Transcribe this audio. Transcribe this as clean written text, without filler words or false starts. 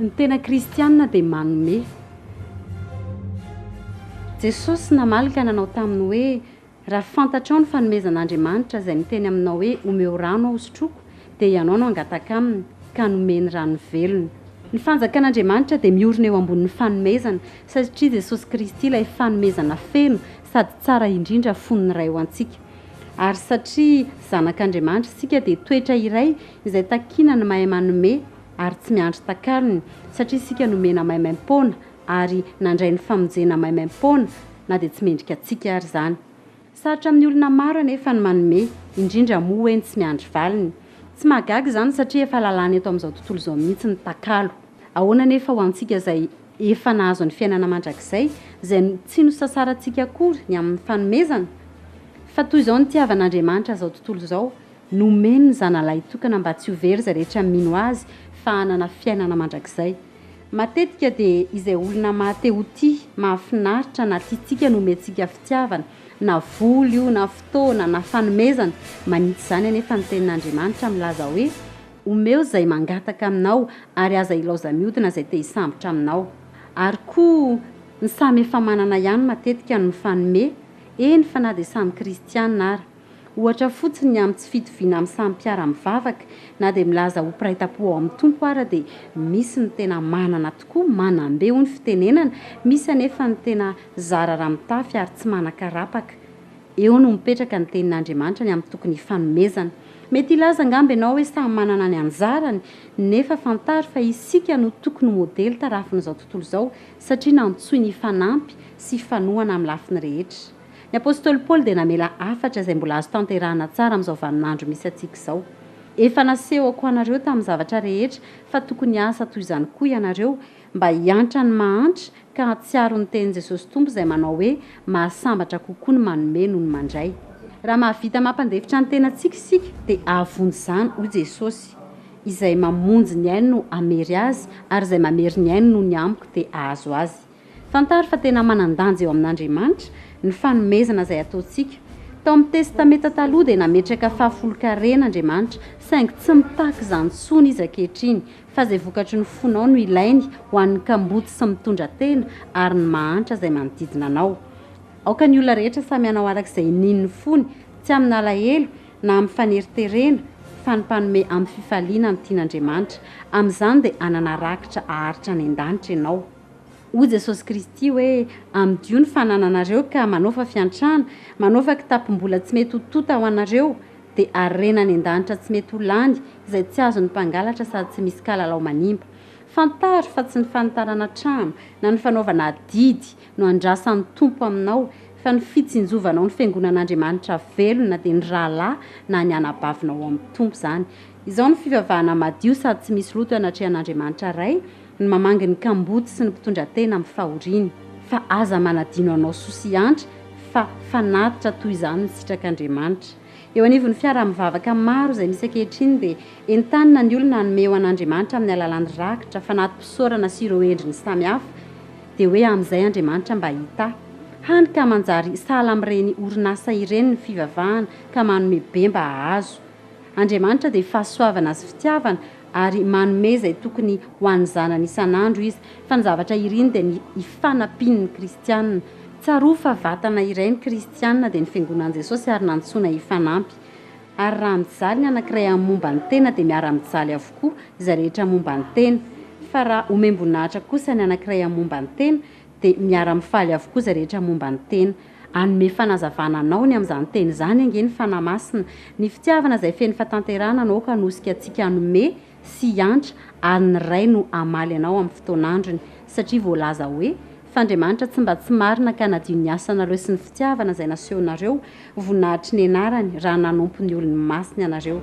Ny tena kristianina dia manome. Jesosy namaly ka nanao taminy hoe, Raha fantatrao ny fanomezan'Andriamanitra izay miteny aminao hoe omeo rano aho hosotroiko, dia ianao no hangataka aminy, ka nomeny rano velona. Ny fanjakan'Andriamanitra dia miorina eo ambonin'ny fanomezana, satria Jesosy Kristy ilay fanomezana feno sady tsara indrindra fon'ny Ray ho antsika. Ary satria zanak'Andriamanitra isika dia toetra iray izay takiana ny mahay manome ary tsy miandry takalony, satria isika nomena maimaim-poana ary nandray ny famonjena maimaim-poana na dia tsy mendrika antsika ary izany. Sarotra amin'ny olona maro anefa ny manome, indrindra moa hoe ny tsy miandry valiny. Tsy mahagaga izany satria efa lalàna eto amin'izao tontolo izao mihitsy ny takalo. Ahoana anefa ho antsika izay efa nahazo ny fiainana mandrakizay, izay tsy nosasarantsika akory ny amin'ny fanomezana? Fa toy izao nitiavan'Andriamanitra izao tontolo izao, nomeny ny Zanalahitokana mba tsy ho very izay rehetra mino Azy fa hanana fiainana mandrakizay. Matetika dia izay olona maha te ho tia, mahafinaritra na tiantsika no omentsika fitiavana, na vola io na fotoana na fanomezana, manitsy izany anefa ny tenin'Andriamanitra milaza hoe, Omeo izay mangataka aminao ary aza ilaoza-miodina izay te hisambotra aminao. Ary koa ny samy efa manana ihany matetika no mifanome, eny fa na dia samy kristiana ara. Ohatra fotsiny ny amin'ny tsy fitoviana amin'ny samy mpiara-mivavaka, na dia milaza ho mpiray tampo ao amin'ny Tompo ara dia misy ny tena manana tokoa, manam-be hoy ny fitenenana, misy anefa ny tena zara raha mitafy ary tsy manan-karapaka. Eo no mipetraka ny tenin'Andriamanitra ny amin'ny tokony hifanomezana. Mety hilaza angamba ianao hoe samy manana ny anjarany, nefa fantaro fa isika no tokony ho modely tarafin'izao tontolo izao satria nantsoiny hifanampy sy hifanohana amin'ny lafiny rehetra. Ny apostoly Paoly dia namela hafatra izay mbola azo tanterahana tsara amin'izao vaninandro misy antsika izao. Efa nasehoko anareo tamin'ny zavatra rehetra fa tokony hiasa toy izany koa ianareo, mba hiantra ny mahantra ka hahatsiaro ny tenin'i Jesosy Tompo izay manao hoe, Mahasambatra kokoa ny manome noho ny mandray. Raha mahavita mampandefitra ny tenantsika isika, dia hahavonjy izany, hoy Jesosy. Izay mamonjy ny ainy no hamery azy, ary izay mamery ny ainy noho ny amiko dia hahazo azy. Fantaro fa tena manan-danja eo amin'Andriamanitra ny fanomezana izay ataontsika. Tao amin'ny Testamenta Taloha dia nametraka fahafolonkarena Andriamanitra, saingy tsy mitaky izany intsony Izy ankehitriny, fa izay vokatry ny fonao no ilainy ho an'ny kamboty sy mitondra tena ary ny mahantra izay manodidina anao. Aoka ny olona rehetra samy hanao araka izay inian'ny fony, tsy amin'alahelo na amin'ny faneriterena, fa ny mpanome amin'ny fifaliana no tian'Andriamanitra. Amin'izany dia hanana rakitra haharitra any an-danitra ianao. Hoy Jesosy Kristy hoe, Amidio ny fanananareo ka manaova fiantrana, manaova kitapom-bola tsy mety ho tonta ho anareo, dia harena any an-danitra tsy mety ho lany, izay tsy azon'ny mpangalatra sady tsy misy kalalao manimba. Fantaro fa tsy ny fanitarana trano na ny fanaovana adidy no andrasan'ny Tompo aminao, fa ny fitsinjovanao ny Fiangonan'Andriamanitra velona, dia ny rahalahy na ny anabavinao ao amin'ny Tompo izany. Izao no fivavahana madio sady tsy misy loto eo anatrehan'Andriamanitra Ray, ny mamangy ny kamboty sy ny mpitondra tena amin'ny fahoriany. Fa aza manadino anao soa sy antra fa fanatitra toy izany ny sitrak'Andriamanitra. Eo anivon'ny fiaraha-mivavaka maro izay misy ankehitriny dia entanina ny olona hanome ho an'Andriamanitra amin'ny alalan'ny rakitra, fanati-pisaorana sy ireo endriny samihafa, dia hoe amin'izay Andriamanitra mba hitahy. Hany ka manjary sahala amin'ireny orinasa ireny ny fivavahana ka manome be mba hahazo. Andriamanitra dia fahasoavana sy fitiavana ary manome izay tokony ho an'ny zanany isan'andro Izy, fa ny zavatra iriny dia ny hifanampian'ny kristiana. Tsarovy fa vatana iray ny kristiana dia ny Fiangonan'i Jesosy ary nantsoina hifanampy. Ary raha mijaly ny anankiray amin'ny momba ny tena dia miara-mijaly avokoa izay rehetra momba ny tena. Fa raha omem-boninahitra kosa ny anankiray amin'ny momba ny tena dia miara-mifaly avokoa izay rehetra momba ny tena. Hanome fanazavana anao ny amin'izany teny izany ange ny Fanahy Masina. Ny fitiavana izay feno fatanterahana no aoka hanosika antsika hanome sy hiantra ary ny Ray no hamaly anao amin'ny fotoan'androny satria voalaza hoe, Fa Andriamanitra tsy mba tsy marina ka nadio ny asanareo sy ny fitiavana izay nasehonareo, voninahitry ny anarany, raha nanompo ny olony masina ianareo.